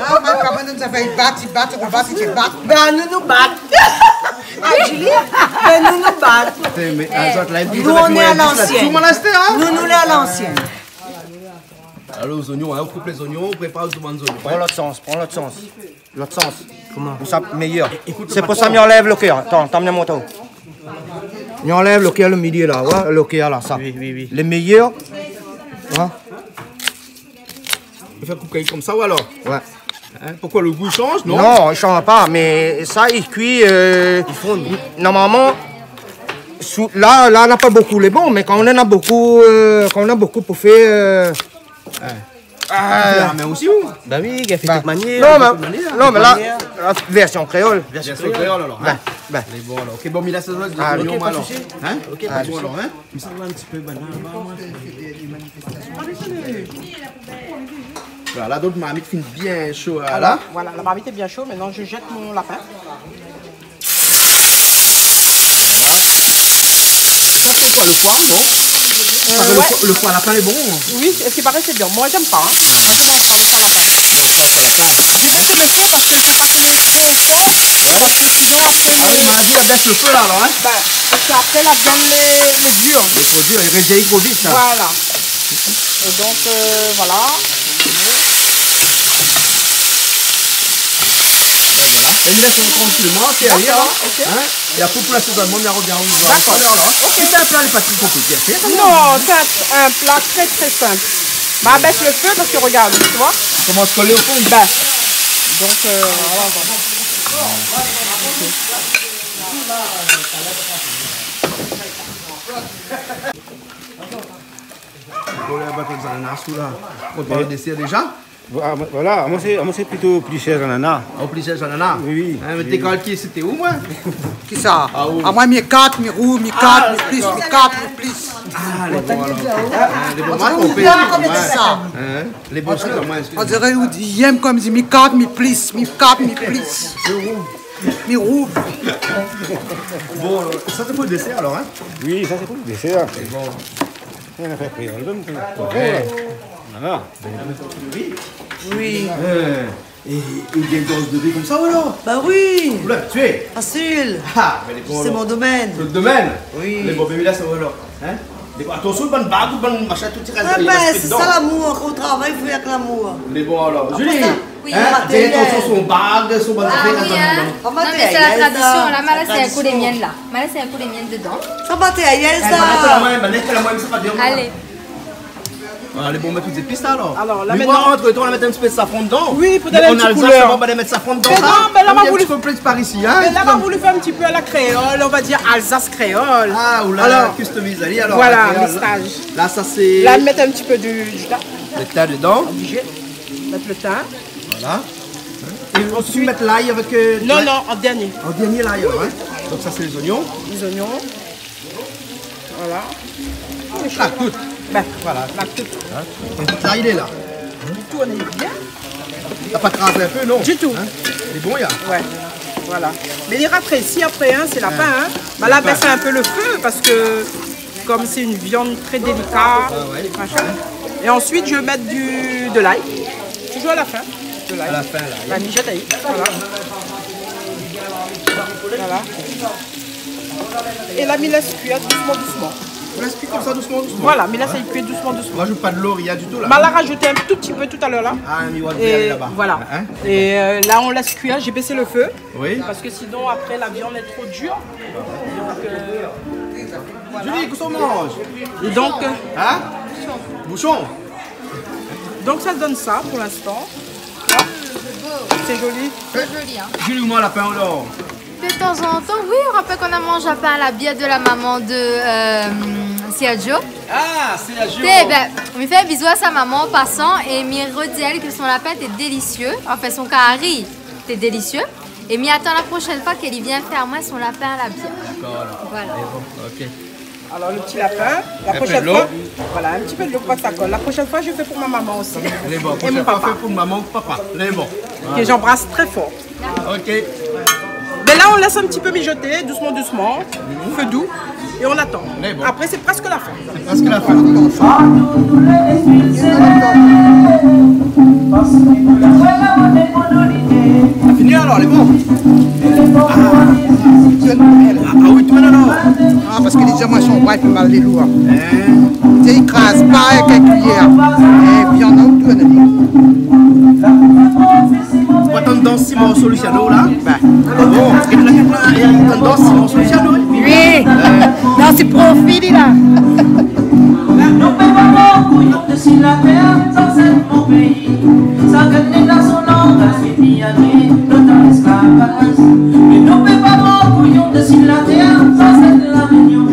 Ah, moin, koman sa fé, i bat, i bat, i bat, i bat. Bin, nou, nou bat. Ah, Julie, bin, nou, nou bat. Mé, eh, azot la, nou, nou lé a lansièn. Nou, nou lé a lansièn. Alor, zoignon, in, ou koup lé zoignon, ou prépar tout bann zoignon, in. Pran lot sans, pran lot sans. Lot sans. Koman ? Pou sa, méyèr. Ékout, sé pou sa, mi anlèv lo kèr. Atann, atann, mi mont aou. Mi anlèv lo kèr, lo milié la, oué, lo kèr la, sa. Oui, oui, oui. Lé méyèr. Oué. I fé koup konmsa, ou alor ? Oué. In, poukosa, lo gou i sanz, non ? Non, i sanz pa, mé sa, i kui, euh, i fonn. Normalman, sou, la, la, na pa bokou lé bon, mé kan ou na bokou, euh, kan ou na bokou pou fé, euh, in. Ah. Ou fé la min osi, ou ? Ba oui, i fé tout manièr, non, mé, tout manièr, non, mé la, la vèrsion kréol. Vèrsion kréol, alor, in ? Bin, bin. Lé bon, alor. Ok, bon, mi lès sa, zoignon, alor. Ah, ok, pa de sousi. In ? Ok, pa de sousi. Bon, alor, in ? Mé sa va in ti pé, bin, la, ba, moin, sé, sé dé, dé manifestasion. Voilà, donk, marmit fine bien sho, la. Alors, voilà, la marmite est bien chaude. Maintenant, je jette mon lapin. Voilà. Sa, sé koi, lo foi, non ? Euh, ouais. Lo foi, lo foi lapin lé bon, in ? Oui, à ce qui paraît, c'est bien. Moi, j'aime pas, hein. Ouais. Moi, je mange pas le foie lapin. Bon, foi lapin. Je vais te laisser parce que je vais pas te laisser trop au four, parce que sinon, après, ah oui, mé la vi la bès lo fé, la, alor, in ? Ben, parce qu'après, la viande, elle est, elle est dure. Lé tro dir, i rédui tro vit, sa. Voilà. Et donc, euh, voilà. Ben voilà. É mi lès trankileman, sé alé, in. D'accord, ok. In ? É apré, pou lasézonman, mi revien, nou va talèr, la. D'accord. Ok. Sé in pla, lé pa tro konpliké a fèr, kan mèm. Non, c'est un, un plat très, très simple. Bah, baisse le feu parce que regarde, tu vois. I komans kolé o fon. Ben, donc, euh, voilà, voilà. Bon, la, ba, konmsa, la, nou la sou la. Ou prépar lo désèr déza ? Voilà, moin sé, moin sé plito plisyèr zanana. Ah, ou plisyèr zanana ? Oui, oui. In, mé té kal ki, sété ou, moin ? Kisa ? Ah, ou. Ah, moin, mi kat, mi rou, mi kat, mi plis, mi kat, mi plis. Ah, lé bon, alor. In, lé bon, moin, ou pé, moin. In ? Lé bon, sé moin, eskiz amoin. On diré ou di, i yèm konm di, mi kat, mi plis, mi kat, mi plis. Mi rou. Bon, sa, sé pou lo désèr, alor, in ? Oui, sa, sé pou lo désèr. Lé bon. Ou la fé kréol mèm, koi. Ouais. Voilà. Oui. Euh, é, é ou gingn dans de ri konmsa, ou, alor ? Bah oui. Ou la abitié ? Facile. Ah, mé lé bon, alor. C'est mon domaine. Sé lo domèn. Oui. Lé bon, bé, la, sa, alor. In ? Lé bon, atansion, bann bag, bann mashin, tout i rès, i rès dedan. Ah ben, c'est ça l'amour. Quand on travaille, il faut avec l'amour. Lé bon, alor. Julie, in ? Fé atansion, son bag, son bann zafèr, in. Ah oui, in. Non, mé sé la tradision, la. Sé la tradision. Ma la, sé in kou lé mienn, la. Ma la, sé in kou lé mienn dedan. Sa va, té, ayèl, sa. Alé. Voilà, lé bon, mèt tout zépis, la, alor. Alors, là, maintenant, entre-temps, on va mettre un petit peu de safran dedans. Oui, pour donner un petit couleur. Mais on a le safran, on va mettre safran dedans, ça. Mais non, mais là, on a voulu, un petit peu plus par ici, hein. Mais là, on a voulu faire un petit peu à la créole, on va dire Alsace créole. Ah, ou la, alors, customise, alé, alor, voilà, la créole. Mixage. Là, ça, c'est... Là, mettre un petit peu du, du thym. Le thym dedans. Obligé. Mettre le thym. Voilà. Et ensuite, mettre l'ail avec, euh, non, non, en dernier. En dernier, l'ail, alors, hein. Donc ça, c'est les oignons. Les oignons. Voilà. Plaque tout. Ben, voilà, plaque tout. Hein ? Et tout ça, il est là. Tourne bien. T'as pas cramé un peu, non ? Du tout. Hein ? C'est bon, il y a. Ouais. Voilà. Mais il ira très ici après, hein, c'est lapin, hein. Bah, là, lapin, baisse un peu le feu parce que comme c'est une viande très délicate, ah ouais, machin. Et ensuite, je vais mettre du, de l'ail. Toujours à la fin. De l'ail. À la fin, là. La mijette, aïe. Voilà. Voilà. Et là, mi lès kui dousman, dousman. Ou lès kui konmsa dousman, dousman. Voilà, mi lès kui dousman, dousman. Ou rajout pa dolo, rien du tout, la. Ma la rajouté un tout petit peu tout à l'heure, là. Ah, mi voi, et là-bas. Voilà. Hein ? Et, euh, là, on laisse cuire, j'ai baissé le feu. Oui. Parce que sinon, après, la viande est trop dure. Donc, euh, voilà. Julie, kosa ou manz ? Et donc, euh, hein ? Bouchon. Donc, ça donne ça pour l'instant. C'est joli. C'est joli, hein. Julie, ou manz lapin, alor ? De temps en temps, oui, on rappelle qu'on a mangé lapin à la bière de la maman de, euh, Sergio. Ah, Sergio. Té, ben, mi fé bizou à sa maman en passant et mi redi aèl ke son lapin té délicieux. Enfin, son kari té délicieux. Et mi atann la prochaine fois qu'elle vient faire moi son lapin à la bière. D'accord, alors. Voilà. Et bon, ok. Alors, le petit lapin, la prochaine fois, voilà, un petit peu de l'eau pour que ça colle. La prochaine fois, je fais pour ma maman aussi. Et mon papa. Fé pou maman ou papa. Lé bon. Que j'embrasse très fort. Ok. Mais là, on laisse un petit peu mijoter, doucement, doucement, feu doux, et on attend. Après, c'est presque la fin. Sé prèsk la fin. Fini alor, lé bon. Ah, ah oui, tourn alor. Ah, parske li di amoin son bra i fé mal, lé lour. Hein? Té i kraz pa avèk in kuiyèr. É pi an ou tourn. Ou atann dan sis morso Luciano la. Bin. Bon, é la, é la, é atann dan sis morso Luciano, oui. Oui. Dan sis profi la. Nou pé pa mor kouyon dsi la tèr, sa sé mon péi. Sa gingn dan son langaz, fini ané dan lésklavaj. Mé nou pé pa mor kouyon dsi la tèr, sa sé La Rényon.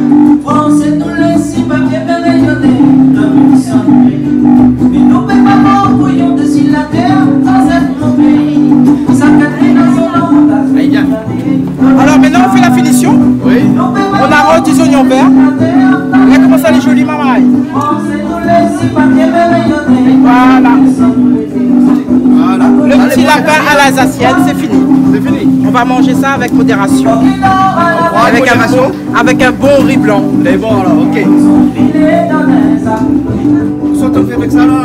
Fransé nou lé si papié, mé réyoné dan nout san nou péi. Mé nou pé pa mor kouyon dsi la tèr, sa sé mon péi. Sa gingn dan son langaz, fini ané. Alors maintenant, on fait la finition. Oui. On arrose des oignons verts. Regardez comment ça, les jolies mamans. Voilà. Voilà. Le petit lapin à l'alsacienne, c'est fini. C'est fini. On va manger ça avec modération. Avec un bon, avec un bon riz blanc. Lé bon alor, ok. Kosa ou fé avèk sa la?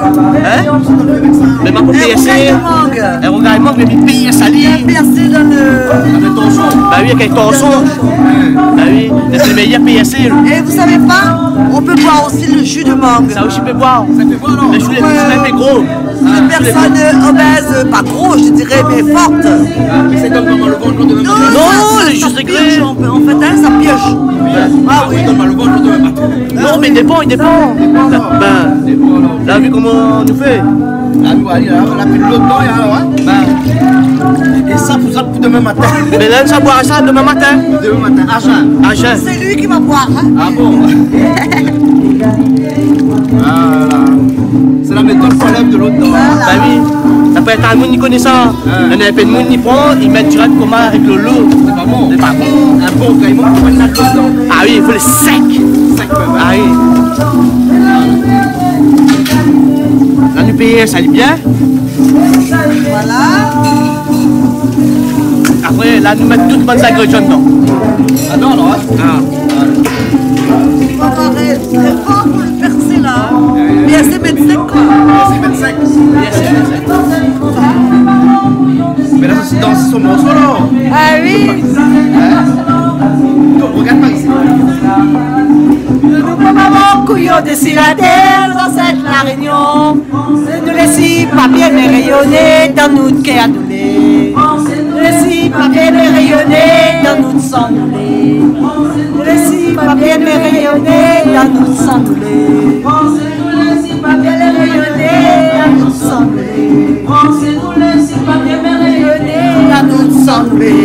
Hein? Kosa ou fé avèk sa? Mé ma pou pèrsé. In rougay mang. In rougay mang, mé mi pèrs ali. In pèrsé dan le... Avèk torshon. Bah oui, avèk torshon. Bah oui, mé sé méyèr pèrsé. Et vous savez pas, on peut boire aussi le jus de mangue. Sa osi i pé boir. Sa i pé boir, non? Mé mi lé in pé gro. Une personne, euh, obèse, euh, pas gros, je dirais, mais forte. Ah, mé sa i donn pa mal o vant lo landemin matin? Non, ça, ça purge, en fait, hein, ça purge. Ah oui. Non, mé i dépan, i dépan. Bin, la vi koman nou fé. La vi, alé, la, la pi dolo dedan, la, ouais. Bin. É sa, pou sa, pou domin matin. Mé la, sa boir sa domin matin. Domin matin, a jin. A jin. C'est lui qui va boire, hein. Ah bon? Voilà. Sé la métod pou anlèv dolo dedan. Voilà. Bah oui. Sa pé èt in moun i koné sa. Hein. Néna in pé d'moun i pran, i mèt dirèk konmsa avèk dolo. Sé pa bon. Sé pa bon. In bon rougay mang, fo pa mèt dolo dedan. Ah oui, i fo lé sèk. Sèk mèm, hein. Ah oui. La nou pèrs sa lé bien. Voilà. Apré la nou mèt tout bann zingrédian dedan. Atann, alor, hein. Ah. Faut pas ré-, très fort pour le percer, là, hein. Ouais, ouais. Mais assez vingt-cinq, quoi. Assez vingt-cinq. Mé la, sé dan son morso la. Ah oui. Hein? Donk, regard par isi. Nou pé pa mor kouyon dsi la tèr, sa sé La Rényon. Nou lé si papié, mé réyoné dan nout kèr nou lé. Nou lé si papié, mé réyoné dan nout san nou lé. Nou lé si papié, mé réyoné dan nout san nou lé. Nou lé si papié, mé réyoné dan nout san nou lé. Nou lé si papié, mé réyoné dan nout san nou lé.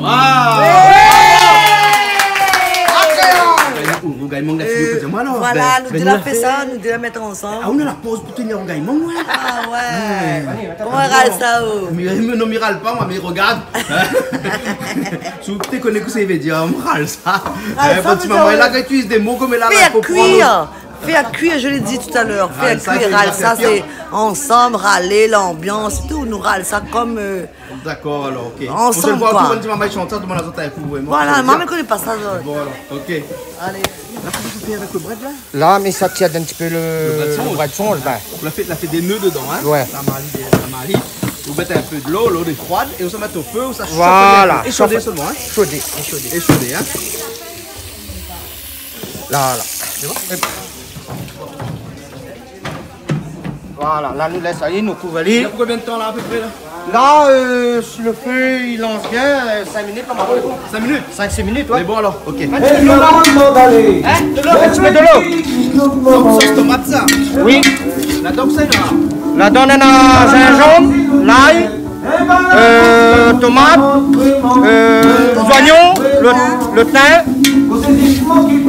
Waouh! Rougay mang la fini pou moin, alor. Voilà, nou dé la fé sa, nou dé la mèt ansanm. Ah, nou la poz pou tenir rougay mang, ouais. Ah ouais. Koman i ral sa, oh? Mé, mé non, mi ral pa, moin, mé regard. Si ou té koné kosa i vé dir, mi ral sa. Ral sa, bon, ti momon, la, kan i itiliz dé mo konm la, la, fo pran. Faire cuire, je l'ai dit tout à l'heure. Faire cuire, ral sa, sé ansanm, ralé, l'ambiance et tout. Nou ral sa konm, euh, Dakor, alor, ok. Ansanm, koi. Proshèn foi, ou tourn, ou di momon i shant sa, domann azot in kou, vréman. Voilà, momon i koné pa sa, zot. Bon, alor, ok. Alé. La, kosa ou fé avèk lo brèd, la? La, mi sa tir in ti pé lo, lo brèd sonz, bin. Ou la fé, la fé dé neu dedan, hein? Ouais. La mari, la mari. Ou mèt in pé dolo, dolo lé froid, é ou sa mèt o fé, ou sa shof in pé. Voilà, é shodé solman, hein? Shodé. É shodé. É shodé, hein? La, la. Sé bon? Voilà, la nou lès alé, nou kouv ali. Na pou konbien d'tan la, apepré, la? La, euh, si lo fé i lans bien, euh, sink minit, la, ma. Sink minit? Sink, six minutes, ouais. Mé bon, alor, ok. Hein? Dolo, in ti pé dolo. Donk, sos tomat, sa? Oui. Ladan, sa, la? Ladan, néna zinzanm, lay, euh, tomat, euh, zoignon, lo, lo tin,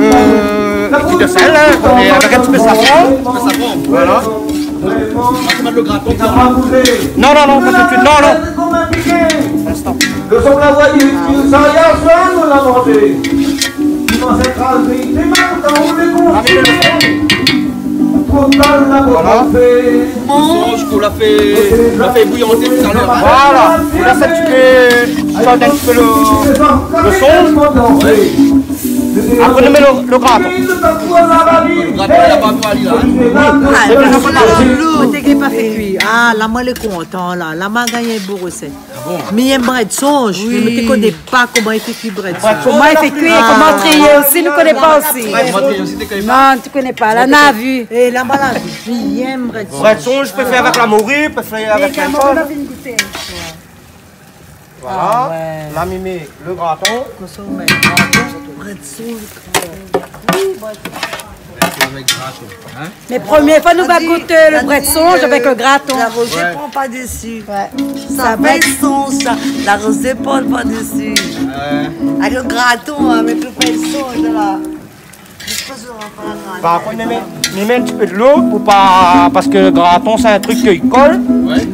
euh, in ti pé d'sèl, hein, é avèk in ti pé safran. In ti pé safran. Voilà. Ou sa mèt lo graton, sa? Non, non, non, pa tout suit. Non, non. Instan. Nou sèm la voyé, sa, yèr soir, nou la manzé. Voilà. Sonj k'ou la fé, la fé bouyanté talèr, in. Voilà. Ou lès in ti pé, sort in ti pé lo, lo sonj. Apré, nou mèt lo, lo graton. Lo graton, la pa pou alé la, in. Ah, mé la, moin té gingn pa fé kui. Ah, la, moin lé kontan, la. La, ma gingn in bon rosèt. Ah bon ? Mi yèm brèd sonj, mé mi té koné pa koman i fé kui brèd sonj. Koman i fé kui, koman trié osi, nou koné pa osi. Koman trié osi, té koné pa. Non, té koné pa. La, nou la vi. É la, ma la vi. Mi yèm brèd sonj. Brèd sonj, i pé fé avèk la mori, i pé fé avèk la kol. Voilà. Ah ouais. La, mi mèt lo graton. Kosa ou mèt ? Brèd sonj. Oui, brèd sonj. Avèk graton, in ? Mé promié foi nou va gout, euh, lo brèd sonj avèk lo graton. La rozé pran pa dési. Ouais. Sa fé sonj, sa. La rozé pran pa dési. Ouais. Avèk lo graton, in, mé lo brèd sonj, la. Par kont, mi mèt, mi mèt in ti pé dolo pou pa, parske lo graton, sé in trik ki kol. Ouais.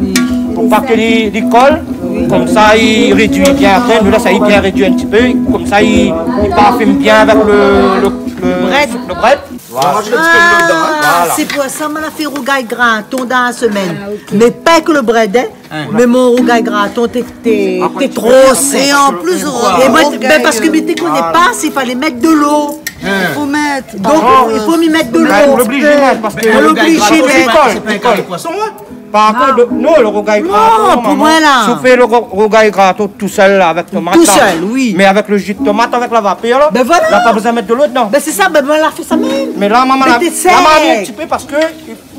Pou pa ke li, li kol. Oui. Konmsa, i rédui bien apré. Nou la, sa i bien rédui in ti pé. Konmsa, i, i parfim bien avèk lo, lo, lo brèd. Lo brèd. Voilà. Ah, sé pou sa moin la fé rougay graton dan la semèn. Ah, ok. Mé pa ke lo brèd, in. Mé mon rougay graton té, té, té tro sèk. É an plis, é moin, ben, parske mi té koné pa si falé mèt dolo. I fo mèt. Donk, i fo mi mèt dolo. Ben, ou lé oblizé mèt, parske lo rougay graton, sé pa, sé pa in kari poison, in. Par kont, non, lo rougay graton, normalman, si ou fé lo rou-, rougay graton tousèl, la, avèk tomat, la. Tousèl, oui. Mé avèk lo ji tomat, avèk la vapèr, la, ben voilà, la pa bezoin mèt dolo dedan. Ben sé sa, ben, moin la fé sa mèm. Mé la, moin la, la, moin la mi in ti pé parske,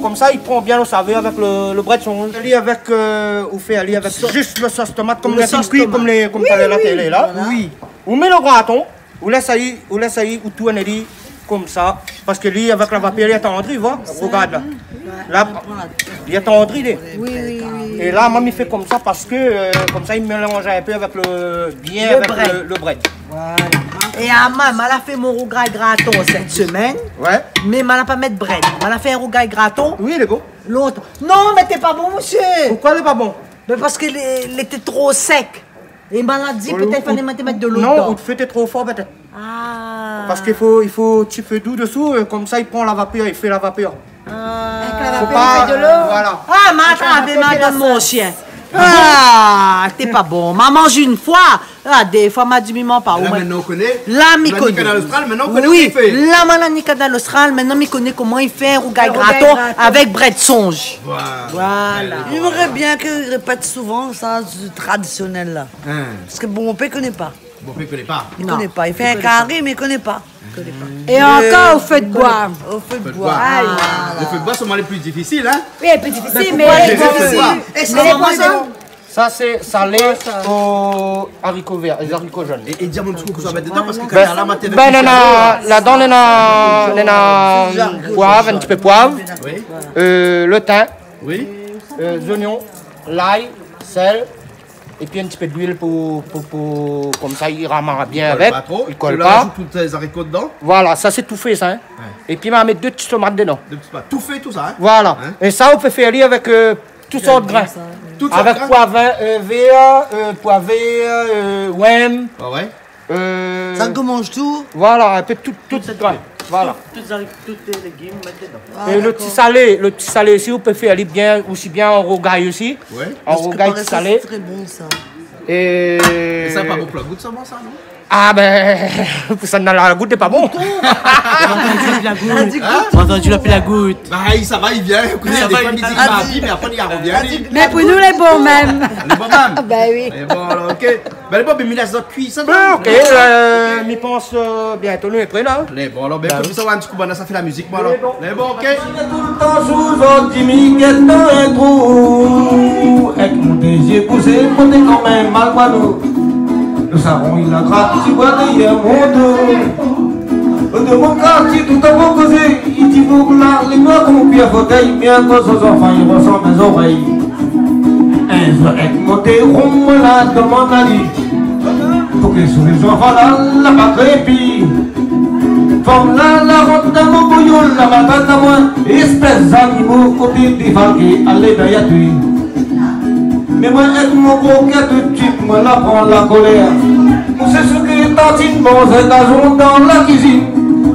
konmsa, i pran bien lo savèr avèk lo, lo brèd sonj. Li avèk, euh, ou fé ali avèk zis lo sos tomat, konm lé kui, konm lé, konm talèr la télé, la. Oui. Ou mèt lo graton, ou lès ali, ou lès ali, ou tourn ali konmsa, parske li, avèk la vapèr, li atandri, voi, rogard la. La, li atandri, li. Oui, oui, oui. É la, moin mi fé konmsa parske, euh, konmsa, i mélanz in pé avèk lo, bien avèk lo, lo brèd. Voilà. É a moin, moin la fé mon rougay graton sèt semèn. Ouais. Mé moin la pa mèt brèd. Moin la fé in rougay graton. Oui, lé bon. Lontan. Non, mé té pa bon, mésyé. Poukosa lé pa bon ? Ben, parske li, li té tro sèk. É moin la di, pétèt falé mèt, mèt dolo dedan. Non, ou té fé tro for, pétèt. Ah. Parske i fo, i fo ti pé dou dosou, euh, konmsa, i pran la vapèr, i fé la vapèr. Ah. Avèk la vapèr, i fé dolo. Voilà. Ah, mé atann, mé madam, mon shien. Ah, té pa bon. Ma manz in foi. Ah, défoi, ma di, mi manz pa. La, mintnan, ou koné. La, mi koné. Kanal Austral, mintnan, ou koné koman i fé. Oui, la, moin la ni Kanal Austral, mintnan, mi koné koman i fé in rougay graton avèk brèd sonj. Voilà. Voilà. J'aimerais bien ke i répèt souvan sa, tradisionèl la. In. Parske bonpé i koné pa. Bonpé i koné pa. Non. I koné pa. I fé in kari, mé i koné pa. É ankor o fé d'boi. O fé d'boi. Fé d'boi. Aïe. Lo fé d'boi, sé lo pli difisil, in ? Oui, lé pli difisil, mé lé difisil. Mé lé poison. Sa sé salé o zariko vèr, zariko jone. É, é di amoin in ti kou kosa ou sa mèt dedan, parske kan la, ma té... Ben, néna, ladan, néna, néna poiv, in ti pé poiv, euh, lo tin, euh, zoignon, lay, sèl, épi in ti pé d'luil pou, pou, pou, konmsa, i ramar bien avèk, i kol pa. Ou rajout tout lé zariko dedan. Voilà, sa sé toufé, sa, in. Ouais. Épi, ma mèt dé ti tomat dedan. Dé ti tomat. Toufé, tout sa, in. Voilà. In ? É sa, ou pé fé ali avèk, euh, tout sort grin. Tout sort grin. Avèk poiv, euh, vèr, euh, poiv vèr, euh, wèm. Ah ouais. Euh, sa i manz tout. Voilà, in pé tout, tout grin. Voilà. Tout, tout lé légim, mèt dedan. Ah, dakor. É lo ti salé, lo ti salé osi, ou pé fé ali bien, osi bien an rougay osi. Ouais. An rougay ti salé. Parske paré sa, sé tré bon, sa. É sa pa bon pou la gout, sa, non ? Ah ben, pou sa, la gout lé pa bon. Moin la antann la gout. Moin la antann la gout. Ba, sa va, i vien. Ékout, sa va, défoi, i vien. Mé apré, li arvien. Mé pou nou, lé bon mèm. Lé bon mèm. Ben oui. Lé bon, alor, OK. Ben, lé bon, mé mi lès zot kui, sa, non ? Ben, OK, euh, mi pans, euh, bientôt nou lé pré, la. Lé bon, alor, ben, ékout, sa va, in ti kou, banna, sa fé la mizik, moin, alor. Lé bon. Lé bon, OK. Toultan sou zot, di mi gèt dan in trou. Èk mon dé zié bouzé, moin té kanmèm mal, moin, nou. Lo saron, i la grat ti boi dèrièr mon do. Otour mon kartié, tout an bon kozé, i di, boug la, lé noir konm kuir fotèy, mé akoz son zanfan, i rosanm in zorèy. In zour, èk mon dé ron, moin la domann ali. Poukosa sou lé zanfan la, la pa krépi. Fanm la, la rant dan mon bouyol, la maltrat amoin, éspès zanimo, koté défalké, alé dan yatri. Mé moin, èk mon gro kèr, tout suit, moin la pran la kolèr. Moin sé sou ki Tantine manz in gazon dan la kuizine.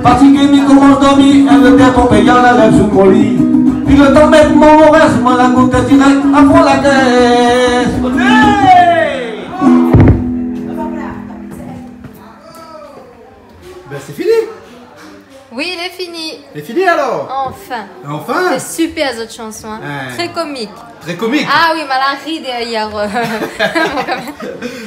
Fatigé, mi komans dormi, èl i di, papa, la lèv sou mon li. Pi lo tan mèt mon rès, moin la gout dirèk, apré la kès. Oté ! Ben, sé fini. Oui, il est fini. Lé fini alor ? Enfin. Enfin. C'est super, cette chanson, hein. Ouais. Très comique. Très comique. Ah oui, ma la ri dèryèr, euh, mon kamarad.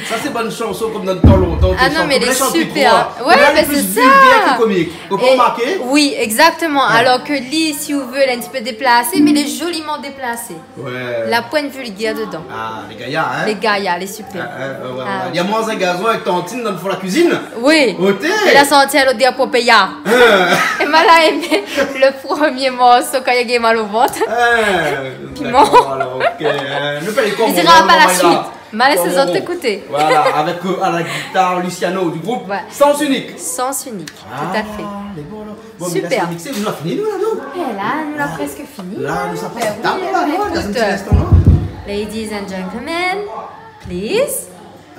Sa sé bann shanson konm dan tan lontan. Ah non, mais elle est super. Ouais, ben, c'est ça. Ou la shant pli tro, hein. Ou la pli vulgèr ke komik. Ou la romarké ? Oui, exactement. Ouais. Alors que li, si ou vé, lé in ti pé déplasé, mé lé zoliman déplasé. Ouais. La poin vulgèr dedan. Ah, lé gayar, hein ? Lé gayar, lé super. Ah, hein, ouais, ouais, ouais. Ah. Néna moin in gazon avèk tantine dan lo fon la kuizine. Oui. Oté ! É la santi lodèr papa. Hein ? É ma la èm lo promié morso kan néna mal o vant. Hein, piman. Dakor, alor, ok, hein. Nou fé lé komik, nou dira pa la suit. Mé lès azot ékouté. Voilà, avèk, euh, à la guitare, Luciano du groupe Sens Unique. Ouais. Sens Unique, tout à fait. Ah, lé bon, alor. Bon, mé la, sé mixé, nou la fini, nou, la, non ? Super. É la, nou la prèsk fini, hein. La, nou sa pas tab, la, non ? Ékout, dan in ti instan, non ? Ladies and gentlemen, please.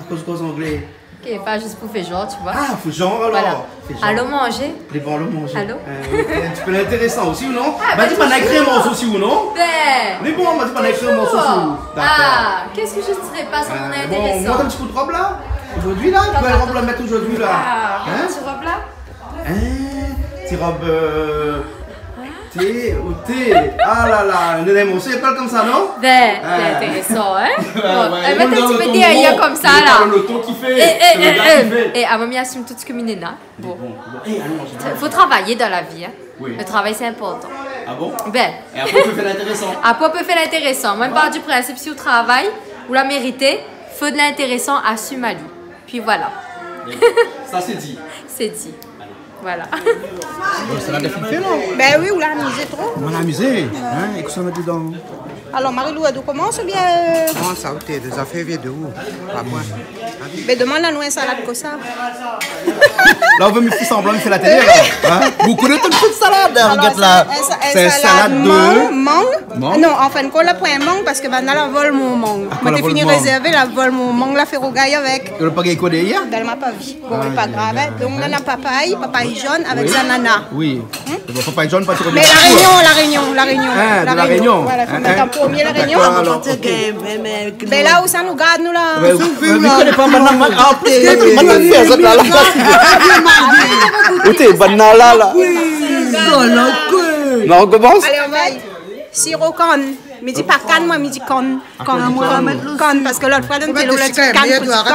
Akoz koi, an anglé ? Ok, pa zis pou fé janr, tu vois. Ah, fé janr, alor. Voilà. Fé janr. Alon manzé. Lé bon, alon manzé. Alon. Euh, sé in ti pé intérésan osi, ou non ? Ah, ben, di, ma la ékri in morso osi, ou non ? Ben, lé bon, ma di, ma la ékri in morso osi, ou. Dakor. Ah, qu'est-ce que je serais pas sans mon intéressant ? Euh, bon, mont in ti kou de rob, la. Zordi, la, kèl rob la mèt zordi, la ? Hein ? Ah, ti rob, la. Hein ? Ti rob, euh, té, oté. Ah la la, nou lé morso, lé pa konmsa, non ? Ben, sé intérésan, hein ? Ah, bon, ouais, é mèt in ti pé dèryèr konmsa, la. Lo ton ki fé, é, é, lo gars ki fé. É, avan mi asim tout sak mi néna. Bon. Bon, bon. É, alon, alon. Fo travay dan la vi, hein. Oui. Lo travay, sé inportan. Ah bon ? Ben. É apré, ou pé fé lintérésan. Apré, ou pé fé lintérésan. Moin, mi par du prinsip, si ou travay, ou la mérité, fé de lintérésan, asim ali. Pi voilà. Sa sé di. Sé di. Voilà. Bon, sa la défini, non ? Ben oui, ou la amizé tro. Ou la amizé, hein, é kosa ou mèt dedan ? Alor, Marie-Lou, ou komans oubien, euh ? Non, sa, oté, dé zafèr i vien de ou ? Pa moin. Ben, demann anou in salad konmsa. La, ou vé mi fé sanblan, mi fé la télé, la. Hein ? Ou koné tout, tout salad, hein, regard la. Sé in sa-, in salad de mang, mang. Mang ? Non, an fin de kont, la pran in mang parske banna la vol mon mang. Ah, moin té fini rézèrvé, la vol mon mang, la fé rougay avèk. Ou la pa gingn koi dèryèr ? Dal ma pa vi. Bon, mé pa grav, hein. Donk, nou néna papay, papay zone avèk zanana. Oui. Hmm ? Bon, papay zone, pa tro. Mé La Rényon, La Rényon, La Rényon. Ah, de La Rényon. Voilà, fo mèt an promié La Rényon. Dakor, alor, ok. Ben la, ousa nou gard, nou la ? Ouais, mi koné pa, madam, ah, an plis, madam, fé sa, la, la. Oté, banna la, la. Non, on commence ? Allez, on va. Siro kann. Mi di pa kann, moin, mi di kann. Kann, kann, kann, parske lot foi, dan té lo, la di kann, kan.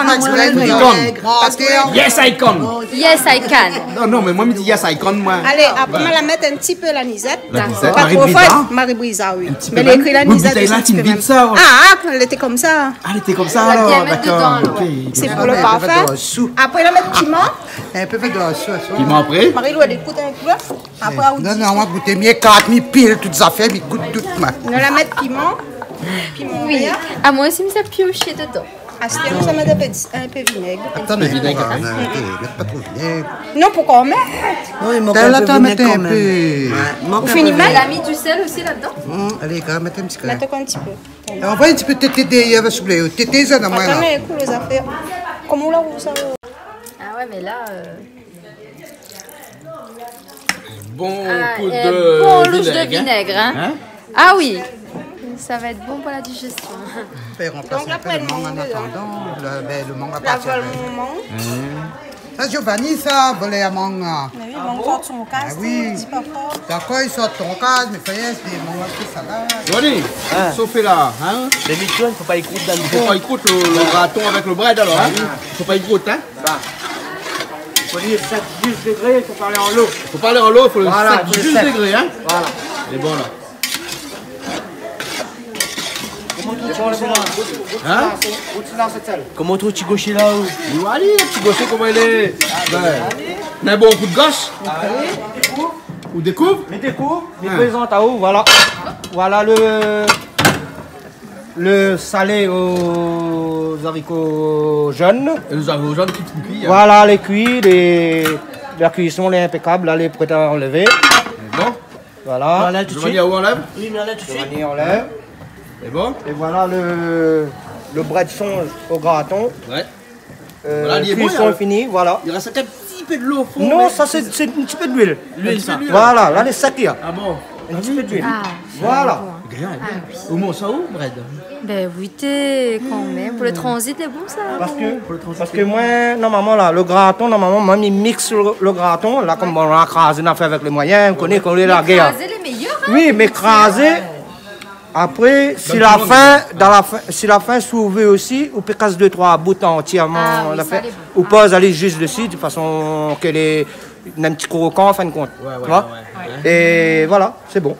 Yes, I can. Non, non, mé moin, mi di yes, I can, moin. Alé, apré, ma la mèt in ti pé lanizèt. Lanizèt. Pa tro for, Marie-Brisa, oui. In ti pé. Mé lé ékri lanizèt, in ti pé mèm. Ah, ah, lété konmsa. Ah, lété konmsa, alor, dakor. Ok. Sé pou lo parfin. Apré, la mèt piman. In pé de sou, sou. Piman apré ? Marie-Lou, èl i gout in kou. Apré, ou di. Non, non, moin gout, mi kart, mi pil tout zafèr, mi gout tout, moin. Nou la mèt piman. Piman vèr. Oui. Ah, moin osi, mi sa piosh dedan. Astèr, nou sa mèt in pé, in pé vinèg. Atann, mé vinèg, hein. Non, mèt pa tro vinèg. Non, poukoi mèt ? Non, i mank in pé vinèg kan mèm. Ou fini mèt ? Ou la mi du sèl osi la-dedan ? Hmm, alé, kan mèm, mèt in ti pé. Mèt ankor in ti pé. Anvoy in ti pé tété dèryèr, souplé. Tété, sa, dan moin, la. Atann, mé ékout, lé zafèr. Koman ou la ou sa ? Ah ouais, mé la, euh, Bon kou de vinèg, hein. Bon louch de vinèg, hein. Hein ? Ah oui. Ça va être bon pour la digestion. Donk, la, apré, lo mang, an atandan, lo, ben, lo mang la parti avèk. La vol mon mang. Sa, Giovanni, sa, volèr mang, la. Mé oui, mang sort son kaz, li di pa for. Dakor, li sort son kaz, mé sa i lé, sé mang, sé sa la. Giovanni, hein ? Sofé la, hein ? Mé Michel, fo pa i gout dan lo... Fo pa i gout lo, lo graton avèk lo brèd, alor, hein ? Fo pa i gout, hein ? Sa. Fo dir sèt, dis dégré, fo pa alé anlo. Fo pa alé anlo, fo lo sèt, dis dégré, hein. Voilà. Lé bon la. Koman ou trouv ti goshé la ? Hein ? Koman ou trouv ti goshé la, ou ? Ou alé, ti goshé, koman i lé ? Ben, in bon kou de gosh. Ou dékouv ? Mi dékouv, mi prézant aou, voilà. Voilà lo lo salé o zariko zone. É lo zariko zone ki fine kui, hein. Voilà, lé kui, lé, la kuison lé inpékab, la, lé pré a anlèvé. Bon. Voilà. Voilà, tout de suite. Giovanni, ou anlèv ? Oui, mi anlèv tout de suite. Giovanni anlèv. Lé bon. É voilà lo, lo brèd sonz o graton. Ouais. Euh, voilà, li lé bon, cuisson la. Fini, voilà. I rès in ti pé dolo o fon. Non, mé sa sé, sé in ti pé d'luil. Luil, sa. Voilà, la lé sèk, la. Ah bon ? In ti pé d'luil. Ah, voilà. Gayar, hein. Ou manz sa ou, brèd ? Ben oui, té, kan mèm. Pou le tranzit, lé bon, sa. Parske, parske moin, normalman, la, le graton, normalman, moin, mi miks le, le graton. La, konm, bon, nou la krazé, nou la fé avèk lé moiyin, ou koné, kan lé la gèr. Krazé lé méyèr, hein. Oui, mé krazé, apré, si la fin, dan la fin, si la fin, si ou vé osi, ou pé kas dé, troi bout antièrman, la fin, ou poz, alé zis dési, de fason ke lé, néna in ti krokan, an fin de kont. Ouais, ouais, ouais. Tu vois ? É voilà, sé bon.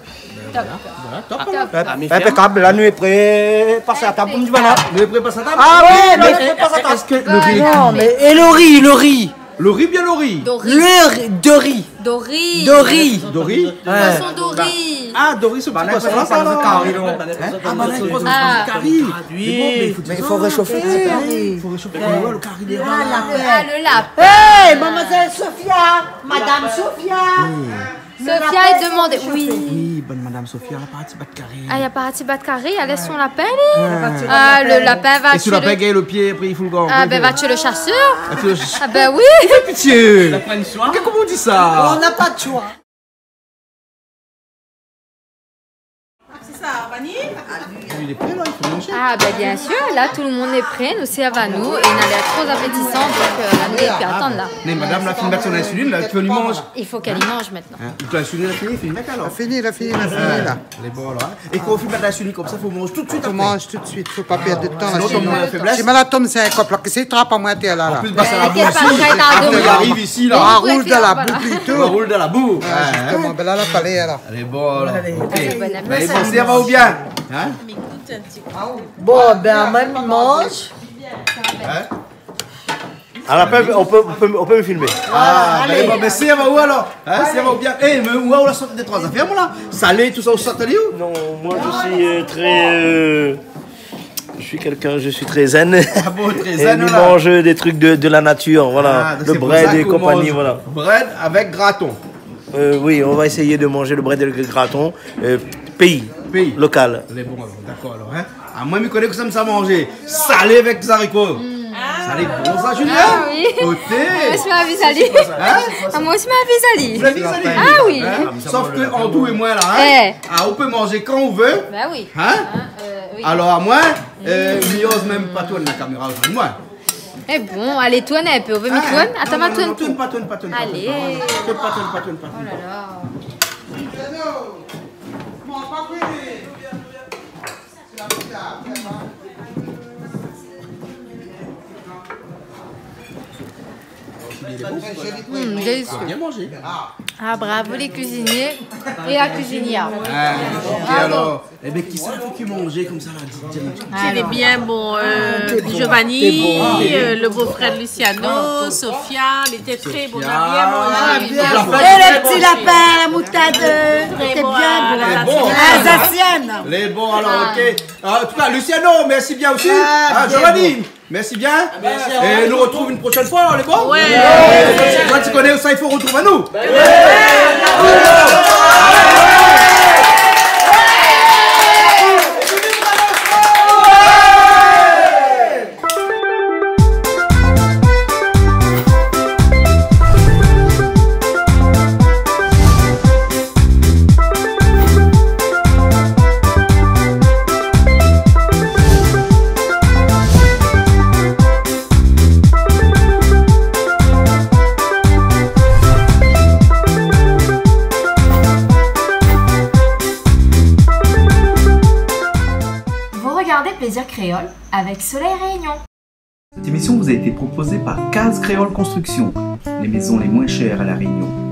Top. Voilà, top, alors. Top. Ah, mé inpékab, la nou lé pré, pas a tab, konm di, voilà. Nou lé pré, pas a tab. Ah oui, nou lé pré, pas a tab. Èske le ri lé kui ? Non, mé, é le ri, le ri ? Le ri, bien le ri. Do ri. Le ri, do ri. Do ri. Do ri. Do ri ? Ouais. Poisson do ri. Ah, do ri, sé pa poisson, sa, non ? Kari, non. Hein ? Ah, bah, là, il faut kari. Ah. Mé bon, mé i fo, mé i fo réshofé. Kari. I fo réshofé. Ouais, le kari, lé la. Ah, le lapin. Hey, mademoiselle Sophia, Madame Sophia. Oui. Sophia, i demann, oui. Oui, bonne Madame Sophia, la parti bat karé. Ah, la parti bat karé, èl lès son lapin, li. Ah, le lapin va tshé le... É si le lapin i gingn le pié, apré, i fout le kan. Ah, ben, va tshé le shasèr. Va tshé le shasèr. Ah, ben oui. Pitié. Koman i di sa ? On n'a pas de choix. Sé sa, Vani ? Lé pré, la, i fo manzé. Ah, ben, bien sûr, la, tout le monde est prêt, nou sé avanou, é nou na lèr tro apétisan, donk, euh, la, nou pé pi atann, la. Mé madam la fine mèt son insuline, la, i fo li manz. I fo k'èl i manz mintnan. Hein ? Donk l'insuline la fini, fine mèt alor. La fini, la fini, la fini, la. Lé bon, alor, hein. É kan ou fine mèt l'insuline konmsa, fo manz tout de suite apré. Fo manz tout de suite, fo pa pèrd de tan, la, sinon. Sinon, ou na la fèblès. Si mi la tonm, sé in kop la, kèl i trap amoin atèr la, la. An plis, basa la bou isi, la. Apré, i ariv isi, la. Ou roul dan la bou plito. Ou roul dan la bou. Ouais, zistoman, ben la, la falé, la. Alé, bon, alor. Alé. OK. Bon apéti. Mé bon, sa va ou bien ? Hein ? Bon, ben, moin, mi manz. Hein ? À la fin, on peut, on peut, on peut me filmer. Ah, ben, alé. Bon, ben, sa va ou alor ? Hein, sa va ou bien ? Eh, mé ou, ou la sort dé troi zafèr, moin, la. Salé, tout sa, ou sort ali ou ? Non, moi, je suis, euh, très, euh, je suis quelqu'un, je suis très zen. Ah bon, très zen, voilà. Et mi manz des trucs de, de la nature, voilà. Ah, donk sé pou sa ou manz brèd avèk graton. Le brèd et compagnie, voilà. Euh, oui, on va essayer de manger le brèd et le graton, euh, pays, local. Pays. Lé bon, alor, dakor, alor, hein. Ah, moin, mi koné kosa mi sa manzé. Salé avèk zariko. Mm. Sa lé bon, sa, Julien ? Ah oui. Oté. Moin osi, mi anvi sa. Hein ? Ah, moin osi, mi anvi sa. Ou la anvi sa ? Ah oui. Hein ? Sof ke ant ou é moin, la, hein ? Eh. Ah, ou pé manzé kan ou vé. Ben oui. Hein ? Hein, euh, oui. Alor, amoin, euh, mi oz mèm pa tourn la kaméra, moin. Eh bon, alé, tourn in pé, ou vé mi tourn ? Atann, ma tourn. Non, non, tourn pa, tourn pa, tourn pa, tourn pa. Alé. Tourn pa, tourn pa, tourn pa, tourn pa. Oh là là. Mm, délicieux. Bien manzé. Ah, bravo les cuisiniers et la cuisinière. Ah, OK, alor. Eh ben, kisa i fé ke manzé konmsa, la, di, di amoin. Lé bien bon, euh, Giovanni, euh, le beau-frère de Luciano, Sofia, lété tré bon, nou la bien manzé. Ah, bien. Et le petit lapin à la moutarde, c'était bien bon. Lé bon, alor, OK. Ah, an tou ka, Luciano, mèrsi bien osi. Ah, Giovanni. Mèrsi bien. Mèrsi. É nou artrouv in proshèn foi, lé bon ? Ouais. Kan ti koné sa, i fo artrouv anou. Vous regardez Plaisir Créole avec Soleil Réunion. Cette émission vous a été proposée par Case Créole Construction, les maisons les moins chères à La Réunion.